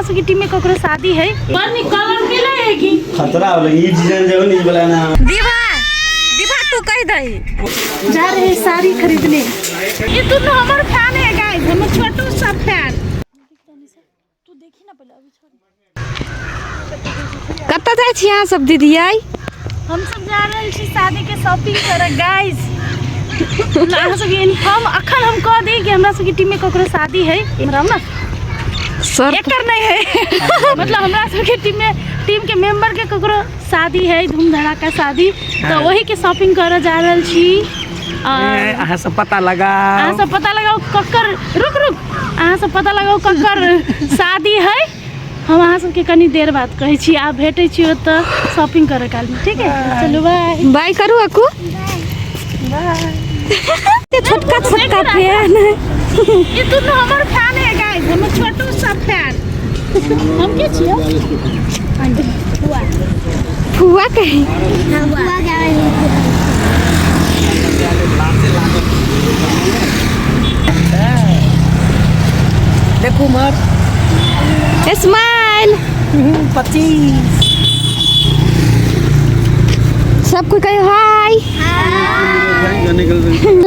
सबके टीम में ककरो शादी है। बड़ नीक कलर मिले है की खतरा होलै ई डिजाइन जे नी वाला ना। दीवा दीवा तू कह दही। जा रहे साड़ी खरीदने। ये दोनों हमर फैन है गाइस, हमर छोटू सब फैन। तू देखी ना पहले अभी छोड़। कतऽ जाइ छी अहाँ सब दीदी आई? हम सब जा रहल छी शादी के शॉपिंग करे गाइस। अहाँ सबके इन्फॉर्म अखन हम कह दी कि हमरा सबके टीम में ककरो शादी है, हमरा ना सर एकर नहीं है। मतलब हमरा सबके टीम में टीम के मेंबर के ककरो शादी है, धूम धड़ाका शादी, तो वही के शॉपिंग करे जा रहल छी। और अहाँ सब पता लगाओ, अहाँ सब पता लगाओ ककर, रुक रुक, अहाँ सब पता लगाओ ककर शादी है। हम अहाँ सबके कनी देर बाद कहै छी, आब भेटै छी ओतऽ शॉपिंग करऽ कालमे, ठीक है? चलू बाय बाय करू अकू। छोटका छोटका फैन। ये दोनों हमर फैन है गाइस, हमर छोटू सब फैन। हम के छियो? फुआ। फुआ कहीं। देखू मत। स्माइल। 25। सब कोई कहे हाय।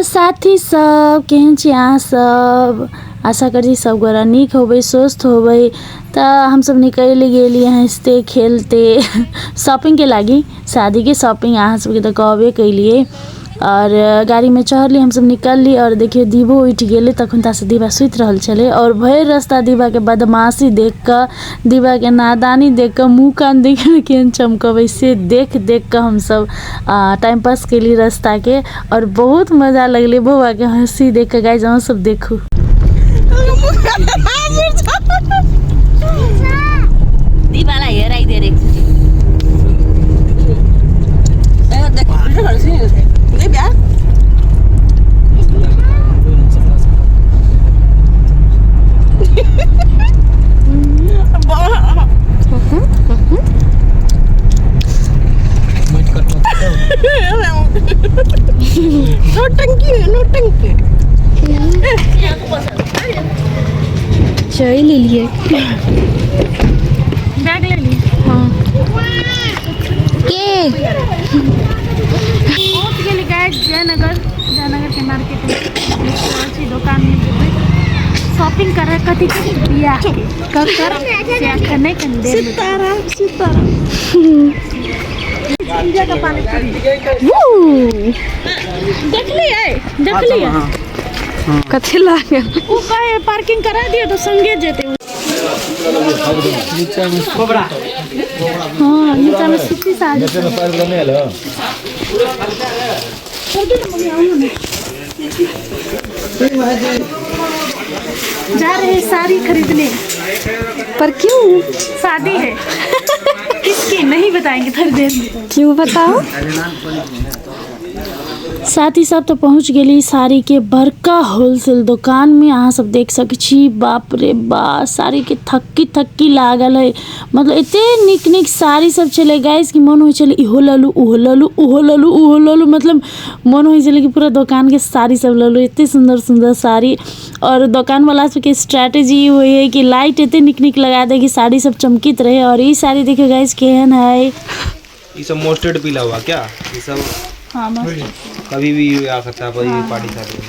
साथी सब केहन छी अहाँ सब? आशा करी सब गोरा नीक होबै, स्वस्थ होबै। तऽ हमसब निकलि गेली हँसते खेलते शॉपिंगके लागी, शादीके शॉपिंग अहाँ सबके तऽ कहबे कयलियै। और गाड़ीमे चढ़ली हमसब निकलली और देखियौ दीबो उठि गेलै, तखन से दीबा सुति रहल छलै। और भरि रास्ता दीबाके बदमाशी देख कऽ, दीबाके नादानी देख कऽ, मुँह कान देखियौ ने केहन चमकबै से देख देख कऽ हमसब टाइम पास केली रास्ताके और बहुत मजा लगलै बौआके हँसी देख कऽ। गाइस अहाँ सब देखू। दीवालाई हेराइदियो रे एकचोटि। चलि एलियै। बैग ले ली। हाँ। के पहुँच गेली गाइस जयनगर, जयनगर के मार्केट में छी, दुकान में जेबै शॉपिंग करे कथी के बियाह के ककर से अखन नहीं कन देर में। सीताराम सीताराम। इंडिया का पानी वू। देखलियै देखलियै कथी लागल? उ कहे पार्किंग करा दियो तो संगे जेते। हाँ नीचा में सूती साड़ी। जा रहे साड़ी खरीदने। पर क्यों? शादी है। किसकी नहीं बताएंगे, थोड़ी देर में। क्यों बताओ? साथी सब तो पहुँच गेली साड़ी के बड़का होलसेल दुकान में। अहाँ सब देख सकै छी, बाप रे बा, साड़ी के थक्की थक्की लागल है। मतलब एते नीक नीक साड़ी सब छलै गाइस कि मन होइ छलै इहो लऽ लू, उहो लऽ लू, उहो लऽ लू, उहो लऽ लू। मतलब मन होइ छलै कि पूरा दुकान के साड़ी सब लऽ लू, एते सुन्दर सुन्दर साड़ी। और दुकान वाला सबके स्ट्रेटेजी होइ है कि लाइट एते नीक नीक लगा दे कि साड़ी सब चमकित रहे। और ई साड़ी देखियौ गाइस केहन है। ये सब मोस्टेड पीला हुआ क्या? ये सब हाँ, मस्त। कभी भी आ सकता है, कोई पार्टी शादी में।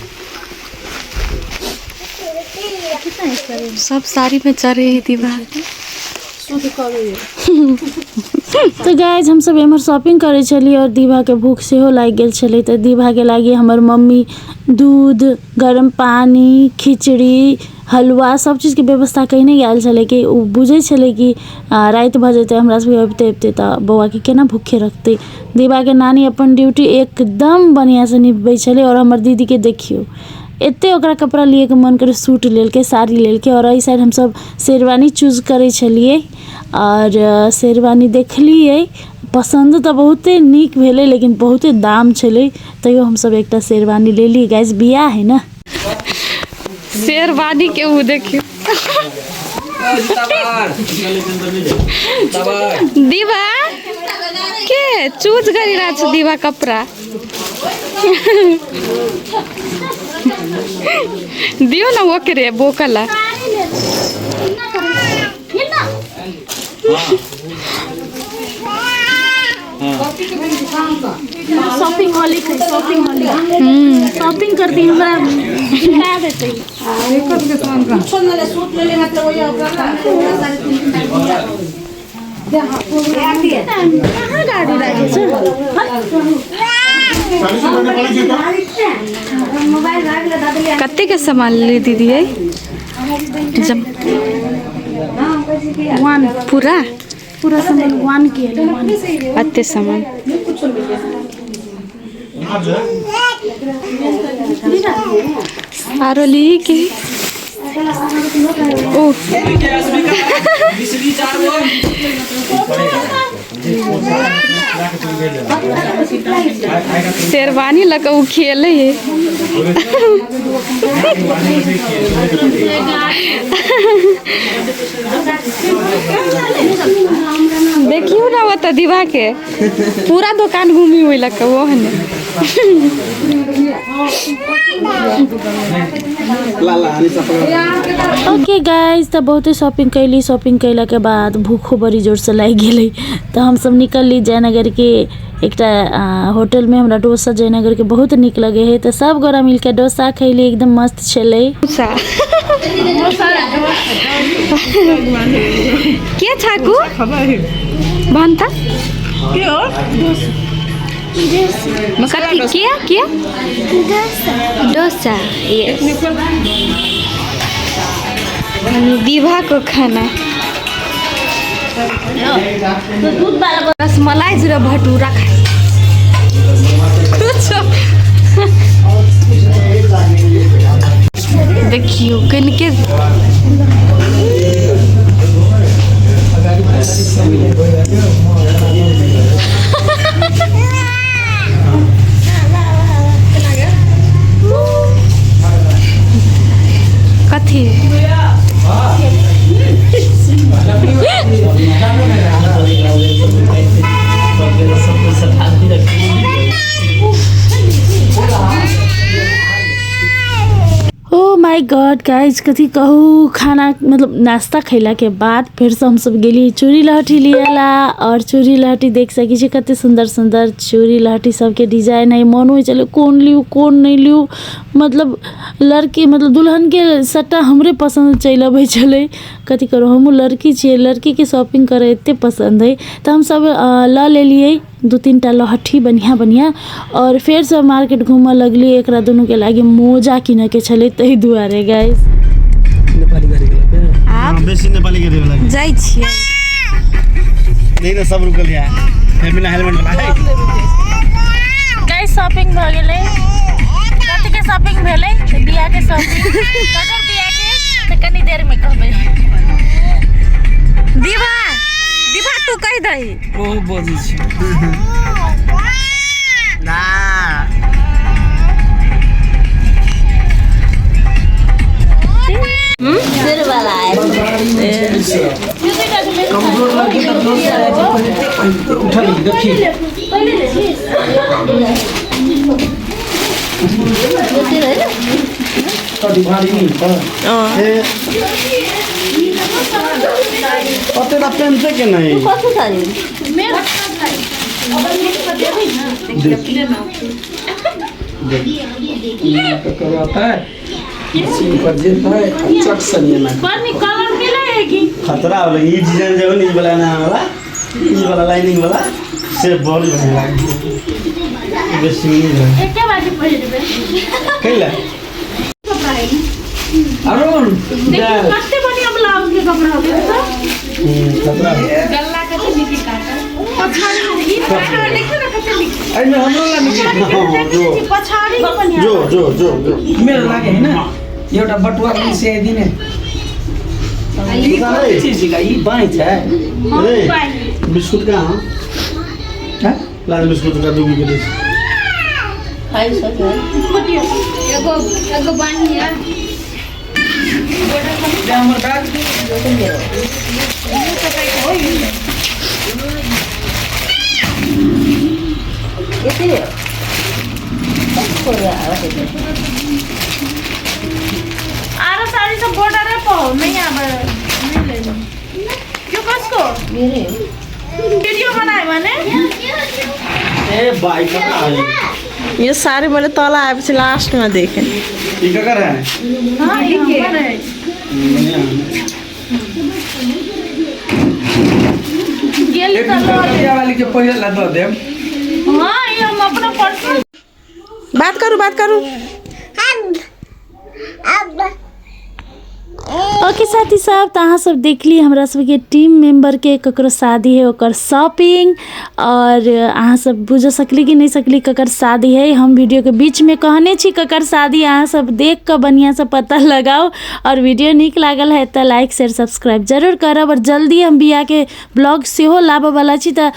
सब साड़ी में चढ़े है दीवार। तो गाइस हम सब एम्हर शॉपिंग करै छलियै और दीवा के भूख सेहो लागि गेल छलै। तऽ दीवा के लागि हमर मम्मी दूध, गरम पानी, खिचड़ी, हलुआ सब चीजके व्यवस्था कयने गेल छलै कि ओ बुझै छलै कि राति भऽ जेतै हमरा सबके अबिते अबिते, तऽ बौआके केना भूखे रखतै। दीवाके नानी अपन ड्यूटी एकदम बढ़िआँसँ निभबै छलै। आओर हमर दीदीके देखियौ एते ओकरा कपड़ा लिएके मन करै, सूट लेलकै, साड़ी लेलकै। आओर एहि साइड हमसब शेरवानी चूज करै छलियै आओर शेरवानी देखलियै, पसन्द तऽ बहुते नीक भेलै लेकिन बहुते दाम छलै, तैयो हमसब एकटा शेरवानी लेलियै। गाइस बियाह है ना, शेरवानी के उ देखियो दीवा के चूज करी रहा छे दीवा कपड़ा दियो ना ओकरे बोकला। Shopping hall shopping hall shopping करती हमरा का देतै। कहाँ गाड़ी लागे छै? कते के सामान ले दीदी है जब वन पूरा पूरा सामान वन के है वन। अते सामान आरो ली के ओ शेरवानी लग उ खेले है। देखियो ना वो तो दीवा के पूरा दुकान घूमी हुई लग वो है। ओके गाइज, तो बहुते शॉपिंग कैली। शॉपिंग कैला के बाद भूखो बड़ी जोर से लागि गेलै, तो हम सब निकलली जयनगर के एकटा होटल में। हमरा डोसा जयनगर के बहुत नीक लगे है, तो सब गोरा मिलके डोसा खैली, एकदम मस्त छलै। के छाकू भन त के हो? कथी के के डोसा। यस, दीवा को खाना रसमलाई र भटुरा खाए। देखियो कनके कथी ओ my God guys, कथी कहू, खाना मतलब नाश्ता खैला के बाद फिर से हम सब गेली चूड़ी लहठी लियला। और चूड़ी लहठी देख सकी छी कते सुंदर सुंदर चूड़ी लहठी सबके डिजाइन है। मन होइ छलै कोन लिउ कोन नहीं लिउ, मतलब लड़की मतलब दुल्हन के सट्टा हमरे पसंद चलि अबै छलै। कथी करू, हमहूँ लड़की छियै, लड़की के शॉपिंग करे एते पसंद है। तऽ हम सब लऽ लेलियै 2-3 टा लहठी बढ़िया बढ़िया। और फेर से मार्केट घूमऽ लगली, एकरा दुनू के लागी मोजा किनऽ के छलै, ताहि दुआरे गाइस। आप बेसी नेपाली के देवे लागी जाइ छियै नहीं ना सब रुकल है फिर बिना हेलमेट वाला है। गाइस शॉपिंग भ गेलै। कथी के शॉपिंग भेलै? बियाह के शॉपिंग। ककर बियाह के तऽ कनी देर में कहबै। दीवा दीवा तू कहि दही। ओ बजै छै ना उठा देखी ओतेला पेनते के नहीं कलर मिलेगी खतरा होला ई डिजाइन जे हो नि, ई वाला ना वाला ई वाला लाइनिंग वाला से बड़ी बढ़िया लागे बेसी नहीं है एके बाजी पहिरबै। कैला अरुण देखियो कते बढ़िया ब्लाउज के कपड़ा होते त खतरा गल्ला कते निकी काटल पछाड़ी ई देखियो ना कते निक एमे हमरो ला निक जो पछाड़ी के बढ़िया जो जो जो जो मेरो लागे हैन एउटा बटुवा पनि सियाइदिने। ई कथी चीज छिका? ई बाँई छ। रे बिस्कुट कहाँ हैं? लाल बिस्कुट का दूगी के दे। एगो एगो बानी है। दे हमर बैग। आरो साड़ी सब बॉर्डर है पो नहीं आवे नहीं ले लो। क्यों कसको भिडियो बनाए भने ए बाइक कहाँ है यो साडी मैले तल आएपछि लास्टमा देखेँ। ई का कर है? गेली एक त ल। रुपया वाली के पहिला ला दऽ देब। हाँ, ये हम अपना पर्सनल। बात करू, बात करू। ओके साथी सब, तऽ अहाँ सब देखली हमरा सबके टीम मेम्बरके ककरो शादी है ओकर शॉपिंग, और अहाँ सब बुझ सकली कि नहि सकली ककर शादी है। हम वीडियोके बीचमे कहने छी ककर शादी, अहाँ सब देख कऽ बढ़िआँसँ पता लगाउ। और वीडियो नीक लागल है तऽ लाइक शेयर सब्सक्राइब जरूर करब, और जल्दी हम बियाहके ब्लॉग सेहो लाबऽवला छी, तऽ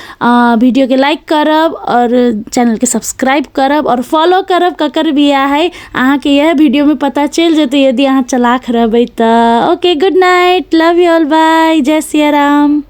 वीडियोके लाइक करब और चैनलके सब्सक्राइब करब और फॉलो करब। ककर बियाह है अहाँके यह वीडियोमे पता चलि जेतै यदि अहाँ चलाक रहबै तऽ। Okay, good night, love you all, bye, जय सिया राम।